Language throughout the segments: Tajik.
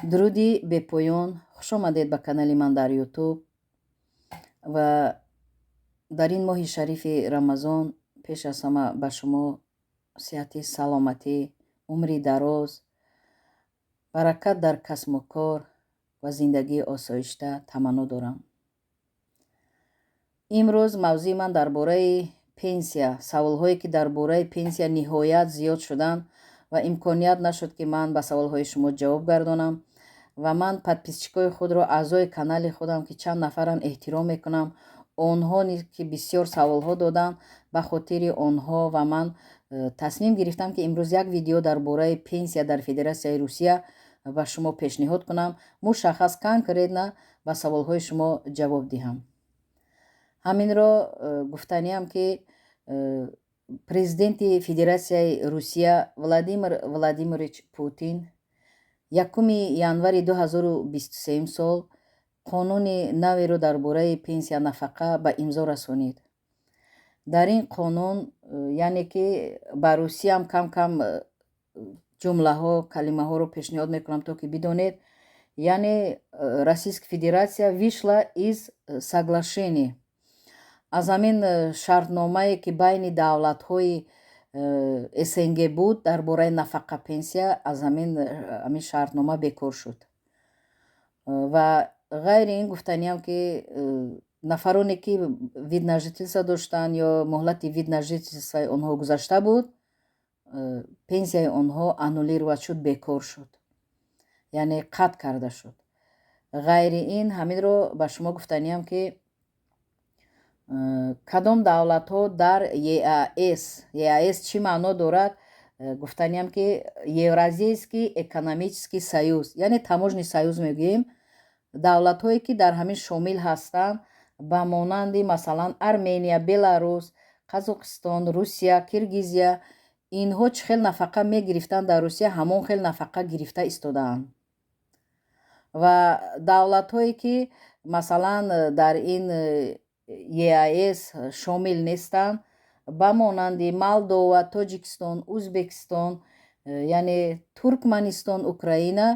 Дуруди бепоён, хушомадед ба канали ман дар Ютуб. Ва дар ин моҳи шарифи Рамазон пеш аз ҳама ба шумо сиҳати саломатӣ, умри дароз, баракат дар касбу кор ва зиндагии осоишта таманно дорам. Имрӯз мавзӯи ман дар бораи пенсия, саволҳое, ки дар бораи пенсия ниҳоят зиёд шуданд ва имконият нашуд, ки ман ба саволҳои шумо ҷавоб гардонам. Ва ман подписчикои худро, аъзои канали худам, ки чанд нафарам, эҳтиром мекунам. Онҳо низ, ки бисёр саволҳо доданд, ба хотири онҳо ва ман тасмим гирифтам, ки имрӯз як видео дар бораи пенсия дар Федератсияи Русия ба шумо пешниҳод кунам, мушаххас, конкретно ба саволҳои шумо ҷавоб диҳам. Ҳаминро гуфтаниам, ки президенти Федератсияи Русия Владимир Владимирович Путин 1 январи 2023 сол қонуни наверо дар бораи пенсия, нафақа ба имзо расонид. Дар ин қонун, яъне ки ба русиям кам кам ҷумлаҳо, калимаҳоро пешниҳод мекунам, то ки бидонед, яъне Российская Федерация вышла из соглашения, аз ҳамин шартномае, ки байни давлатҳои СНГ буд дар бораи нафақа, пенсия, аз ҳамин шартнома бекор шуд. Ва ғайри ин гуфтаниам, ки нафароне, ки вид на жительство доштанд ё муҳлати вид на жительствои онҳо гузашта буд, пенсияи онҳо аннулировать шуд, бекор шуд, яъне қатъ карда шуд. Ғайри ин ҳаминро ба шумо гуфтаниам, ки кадом давлатҳо дар ЕАЭС. ЕАЭС чӣ маъно дорад? Гуфтаниам, ки Евразийский экономический союз, яъне таможенный союз мегӯем. Давлатҳое, ки дар ҳамин шомил ҳастанд, ба монанди, масалан, Армения, Беларус, Қазоқистон, Русия, Киргизия, инҳо чӣ хел нафақа мегирифтанд дар Русия, ҳамон хел нафақа гирифта истодаанд. Ва давлатҳое, ки, масалан, дар ин ЕАЭС шомил нестанд, ба монанди Молдова, Тоҷикистон, Ӯзбекистон, яъне Туркманистон, Украина,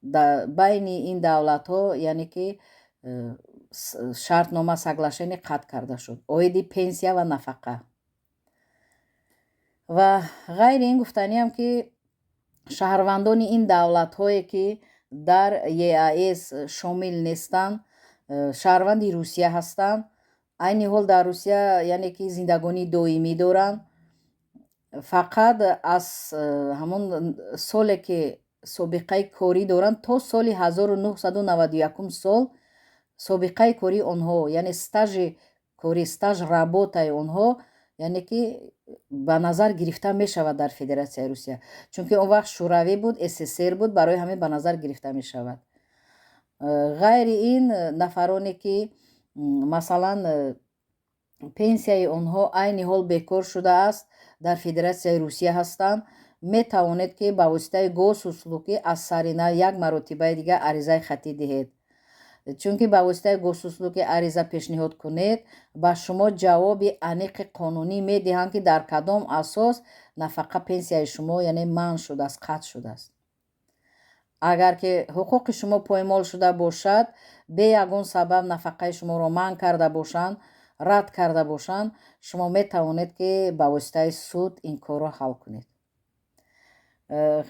байни ин давлатҳо, яъне ки шартнома, соглашение қатъ карда шуд оиди пенсия ва нафақа. Ва ғайри ин гуфтаниам, ки шаҳрвандони ин давлатҳое, ки дар ЕАЭС шомил нестанд, шаҳрванди Русия ҳастанд, айни ҳол дар Русия, яъне ки зиндагонии доимӣ доранд, фақат аз ҳамон соле, ки собиқаи корӣ доранд, то соли 1991 сол собиқаи кории онҳо, яъне стажи корӣ, стаж работаи онҳо, яъне ки ба назар гирифта мешавад дар Федератсияи Русия, чунки он вақт Шӯравӣ буд, СССР буд, барои ҳамин ба назар гирифта мешавад. Ғайри ин, нафароне, ки, масалан, пенсияи онҳо айни ҳол бекор шудааст, дар Федератсияи Русия ҳастанд, метавонед, ки ба воситаи Госуслуги аз сари нав як маротибаи дигар аризаи хаттӣ диҳед, чунки ба воситаи Госуслуги ариза пешниҳод кунед, ба шумо ҷавоби аниқи қонунӣ медиҳанд, ки дар кадом асос нафақа, пенсияи шумо, яъне манъ шудааст, қатъ шудааст. Агар ки ҳуқуқи шумо поймол шуда бошад, бе ягон сабаб нафақаи шуморо манъ карда бошанд, рад карда бошанд, шумо метавонед, ки ба воситаи суд ин корро ҳал кунед.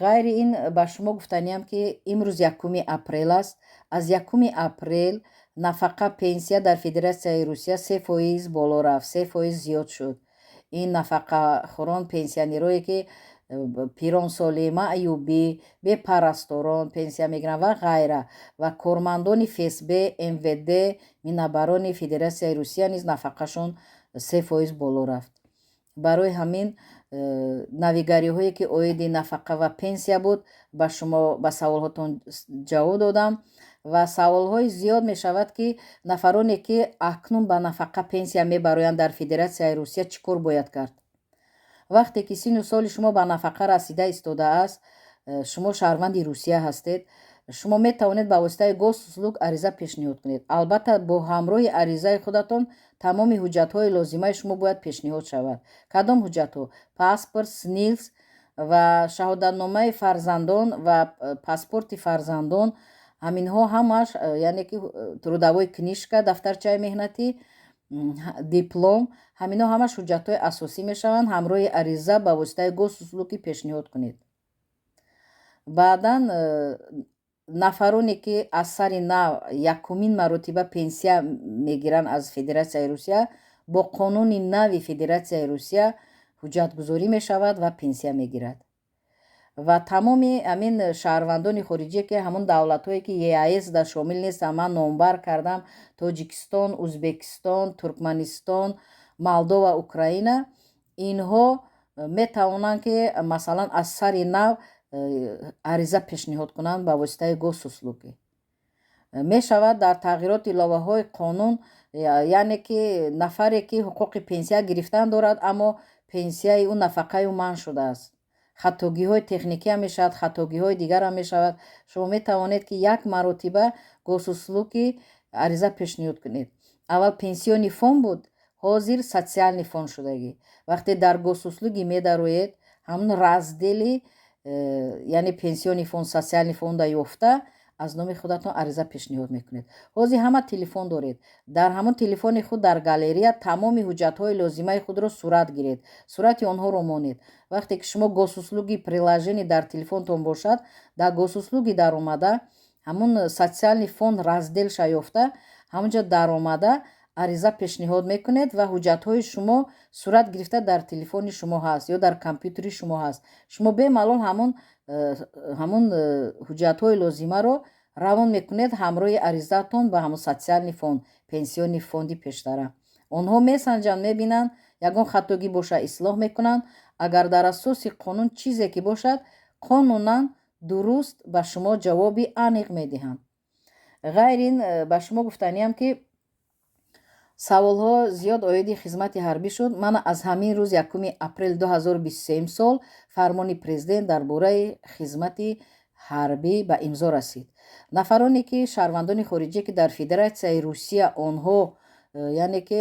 Ғайри ин ба шумо гуфтаниам, ки имрӯз 1 апрел аст. Аз 1 апрел нафақа, пенсия дар Федератсияи Русия 3% боло рафт, 3% зиёд шуд. Ин нафақахӯрон, пенсионерое, ки пиронсолӣ, маъюбӣ, бепарасторон пенсия мегиранд ва ғайра, ва кормандони ФСБ, МВД, Минобороны Федератсияи Русия низ нафақашон 3% боло рафт. Барои ҳамин навигариҳое, ки оиди нафақа ва пенсия буд, ба шумо ба саволҳотон ҷавоб додам. Ва саволҳои зиёд мешавад, ки нафароне, ки акнун ба нафақа, пенсия мебароянд дар Федератсияи Русия, чӣ кор бояд кард? Вақте ки синну соли шумо ба нафақа расида истодааст, шумо шаҳрванди Русия ҳастед, шумо метавонед ба воситаи Госуслуг ариза пешниҳод кунед. Албатта, бо ҳамроҳи аризаи худатон тамоми ҳуҷҷатҳои лозимаи шумо бояд пешниҳод шавад. Кадом ҳуҷҷатҳо? Паспорт, СНИЛС. Ва шаҳодатномаи фарзандон ва паспорти фарзандон, ҳаминҳо ҳамаш, яъне ки трудовой книжка, дафтарчаи меҳнатӣ, диплом, ҳаминҳо ҳамаш ҳуҷҷатҳои асосӣ мешаванд. Ҳамроҳи ариза ба воситаи Госуслуги пешниҳод кунед. Баъдан нафароне, ки аз сари нав якумин маротиба пенсия мегиранд аз Федератсияи Русия, бо қонуни нави Федератсияи Русия ҳуҷҷатгузорӣ мешавад ва пенсия мегирад. Ва тамоми ҳамин шаҳрвандони хориҷие, ки ҳамон давлатҳое, ки ЕАЭС дар шомил нестанд, ман номбар кардам: Тоҷикистон, Узбекистон, Туркманистон, Молдова, Украина, инҳо метавонанд, ки масалан аз сари нав ариза пешниҳод кунанд ба воситаи Госуслуги. Мешавад дар тағйироти иловаҳои қонун, яъне ки нафаре, ки ҳуқуқи пенсия гирифтан дорад, аммо пенсияи ӯ, нафақаи ӯ манъ шудааст, хатогиҳои техникиам мешавад, хатогиҳои дигарам мешавад, шумо метавонед, ки як маротиба Госуслуги ариза пешниҳод кунед. Аввал Пенсионный фонд буд, ҳозир Социальный фонд шудагӣ. Вақте дар Госуслуги медароед, ҳамун раздели яъне Пенсионный фонд, Социальный фонда ёфта, аз номи худатон ариза пешниҳод мекунед. Ҳозир ҳама телефон доред. Дар ҳамон телефони худ дар галерея тамоми ҳуҷҷатҳои лозимаи худро сурат гиред, сурати онҳоро монед. Вақте ки шумо Госуслуги приложение дар телефонтон бошад, дар Госуслуги даромада, ҳамун Социальный фонд разделша ёфта, ҳамунҷо даромада ариза пешниҳод мекунед ва ҳуҷҷатҳои шумо сурат гирифта дар телефони шумо ҳаст ё дар компютери шумо ҳаст. Шумо бемалол ҳамун ҳуҷҷатҳои лозимаро равон мекунед ҳамроҳи аризаатон ба ҳамун Социальный фонд, Пенсионный фонди пештара. Онҳо месанҷанд, мебинанд, ягон хатогӣ бошад, ислоҳ мекунанд. Агар дар асоси қонун чизе ки бошад, қонунан дуруст ба шумо ҷавоби аниқ медиҳанд. Ғайр ин, ба шумо гуфтаниям, ки саволҳо зиёд оиди хизмати ҳарбӣ шуд. Мана, аз ҳамин рӯз, 1 апрели 2023 сол, фармони президент дар бораи хизмати ҳарбӣ ба имзо расид. Нафароне, ки шаҳрвандони хориҷие, ки дар Федератсияи Русия онҳо яъне ки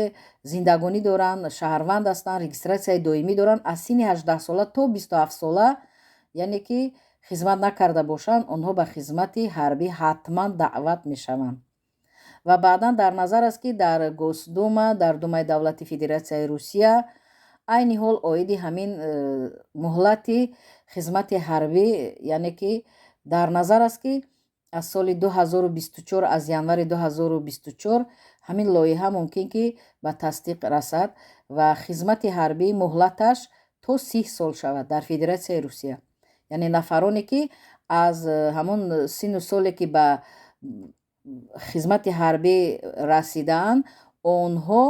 зиндагонӣ доранд, шаҳрванд ҳастанд, регистратсияи доимӣ доранд, аз синни 18сола то 27сола, яъне ки хизмат накарда бошанд, онҳо ба хизмати ҳарбӣ ҳатман даъват мешаванд. Ва баъдан дар назар аст, ки дар Госдума, дар Думаи давлати Федератсияи Русия, айни ҳол оиди ҳамин муҳлати хизмати ҳарбӣ, яъне ки дар назар аст, ки аз соли 2024, аз январи 2024 ҳамин лоиҳа мумкин ки ба тасдиқ расад ва хизмати ҳарбӣ муҳлаташ то 30 сол шавад дар Федератсияи Русия. Яъне нафароне, ки аз ҳамон синну соле, ки ба хизмати ҳарбӣ расидаанд, онҳо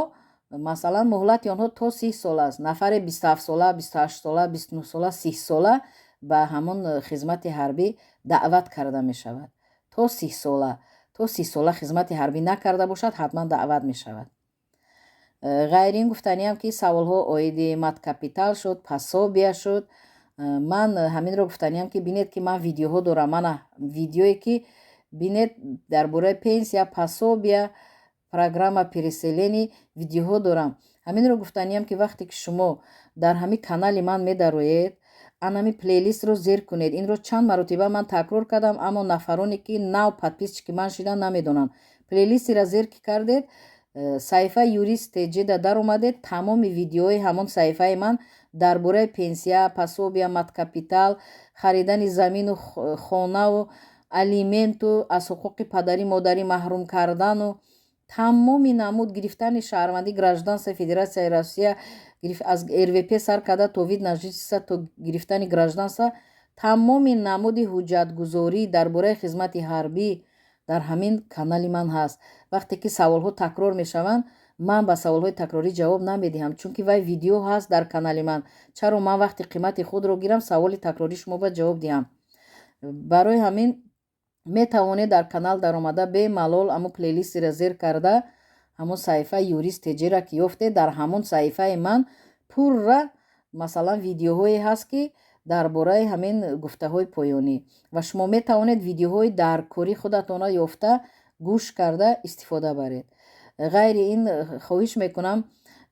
масалан муҳлати онҳо то 30 сол аст. Нафаре 27сола, 28сола, 29сола, 30сола ба ҳамон хизмати ҳарбӣ даъват карда мешавад то 30сола. То 30сола хизмати ҳарбӣ накарда бошад, ҳатман даъват мешавад. Ғайр ин, гуфтаниам, ки саволҳо оиди мат-капитал шуд, пособия шуд. Ман ҳаминро гуфтаниам, ки бинед, ки ман видеоҳо дорам. Мана видеое, ки бинед, дар бораи пенсия, пособия, программа переселения видеоҳо дорам. Ҳаминро гуфтаниам, ки вақте ки шумо дар ҳамин канали ман медароед, анами плейлистро зер кунед. Инро чанд маротиба ман такрор кардам, аммо нафароне, ки нав подписчики ман шидан, намедонанд. Плейлистира зер ки кардед, саҳифаи Юрист Теҷеда даромадед, тамоми видеои ҳамон саҳифаи ман дар бораи пенсия, пособия, мат-капитал, харидани замину хонаву алименту, аз ҳуқуқи падарӣ модарӣ маҳрум кардану тамоми намуд гирифтани шаҳрвандӣ, гражданствои Федератсияи Россия, аз РВП сар карда то вид на жительство, то гирифтани гражданство, тамоми намуди ҳуҷҷатгузорӣ дар бораи хизмати ҳарбӣ дар ҳамин канали ман ҳаст. Вақте ки саволҳо такрор мешаванд, ман ба саволҳои такрорӣ ҷавоб намедиҳам, чунки вай видео ҳаст дар канали ман. Чаро ман вақти қимати худро гирам, саволи такрорӣ шумо бояд ҷавоб диҳам? Барои ҳамин метавонед дар канал даромада, бемалол ҳамон плейлистира зер карда, ҳамон саҳифаи Юрист Теҷера ки ёфтед, дар ҳамон саҳифаи ман пурра масалан видеоҳое ҳаст, ки дар бораи ҳамин гуфтаҳои поёнӣ, ва шумо метавонед видеоҳои даркорӣ худатонро ёфта, гӯш карда, истифода баред. Ғайри ин, хоҳиш мекунам.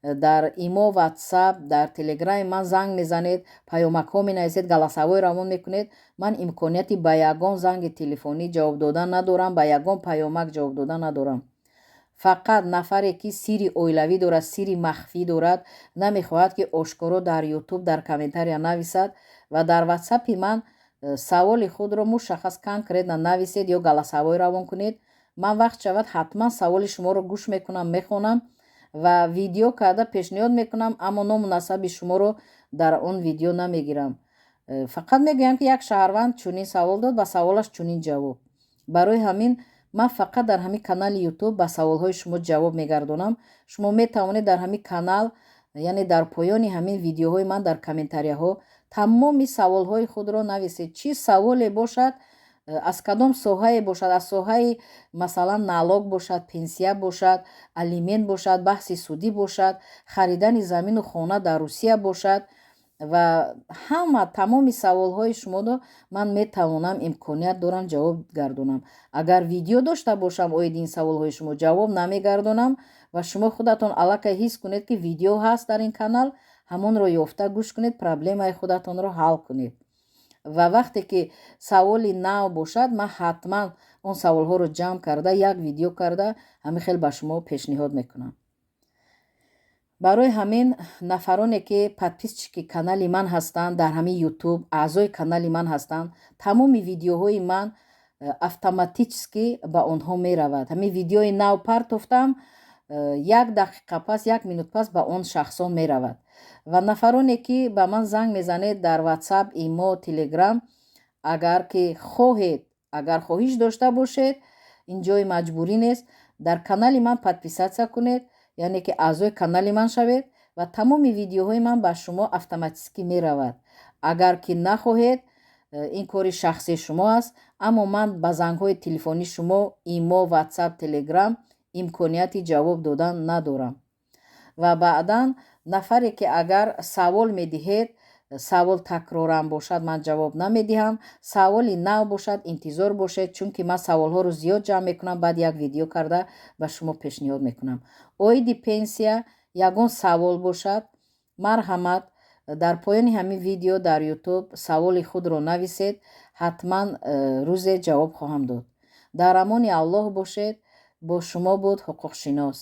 Дар Имо, Ватсап, дар Телеграми ман занг мезанед, паёмакҳо менависед, голосовой равон мекунед. Ман имконияти ба ягон занги телефонӣ ҷавоб додан надорам, ба ягон паёмак ҷавоб додан надорам. Фақат нафаре, ки сирри оилавӣ дорад, сирри махфӣ дорад, намехоҳад, ки ошкоро дар Ютуб, дар комментария нависад ва дар Ватсапи ман саволи худро мушаххас, конкретно нависед ё голосовой равон кунед, ман вақт шавад, ҳатман саволи шуморо гӯш мекунам, мехонам ва видео карда пешниҳод мекунам, аммо ному насаби шуморо дар он видео намегирам. Фақат мегӯям, ки як шаҳрванд чунин савол дод, ба саволаш чунин ҷавоб. Барои ҳамин ман фақат дар ҳамин канали Ютуб ба саволҳои шумо ҷавоб мегардонам. Шумо метавонед дар ҳамин канал, яъне дар поёни ҳамин видеоҳои ман, дар комментарияҳо тамоми саволҳои худро нависед. Чӣ саволе бошад, аз кадом соҳае бошад, аз соҳаи, масалан, налог бошад, пенсия бошад, алимент бошад, баҳси судӣ бошад, харидани замину хона дар Русия бошад ва ҳама, тамоми саволҳои шуморо ман метавонам, имконият дорам ҷавоб гардонам. Агар видео дошта бошам оиди ин саволҳои шумо, ҷавоб намегардонам ва шумо худатон аллакай ҳис кунед, ки видео ҳаст дар ин канал, ҳамонро ёфта гӯш кунед, проблемаи худатонро ҳал кунед. Ва вақте ки саволи нав бошад, ман ҳатман он саволҳоро ҷамъ карда, як видео карда, ҳамин хел ба шумо пешниҳод мекунам. Барои ҳамин нафароне, ки подписчики канали ман ҳастанд дар ҳамин Ютуб, аъзои канали ман ҳастанд, тамоми видеоҳои ман автоматически ба онҳо меравад. Ҳамин видеои нав партофтам, як дақиқа пас, як минут пас ба он шахсон меравад. Ва нафароне, ки ба ман занг мезанед дар Ватсап, Имо, Телеграм, агар ки хоҳед, агар хоҳиш дошта бошед, ин ҷои маҷбурӣ нест, дар канали ман подписаться кунед, яъне ки аъзои канали ман шавед ва тамоми видеоҳои ман ба шумо автоматически меравад. Агар ки нахоҳед, ин кори шахсии шумо аст, аммо ман ба зангҳои телефонии шумо, Имо, Ватсап, Телеграм имконияти ҷавоб додан надорам. Ва баъдан нафаре, ки агар савол медиҳед, савол такроран бошад, ман ҷавоб намедиҳам. Саволи нав бошад, интизор бошед, чунки ман саволҳоро зиёд ҷамъ мекунам, баъд як видео карда ба шумо пешниҳод мекунам. Оиди пенсия ягон савол бошад, марҳамат, дар поёни ҳамин видео дар Ютуб саволи худро нависед, ҳатман рӯзе ҷавоб хоҳам дод. Дар амони Аллоҳ бошед. Бо шумо буд ҳуқуқшинос.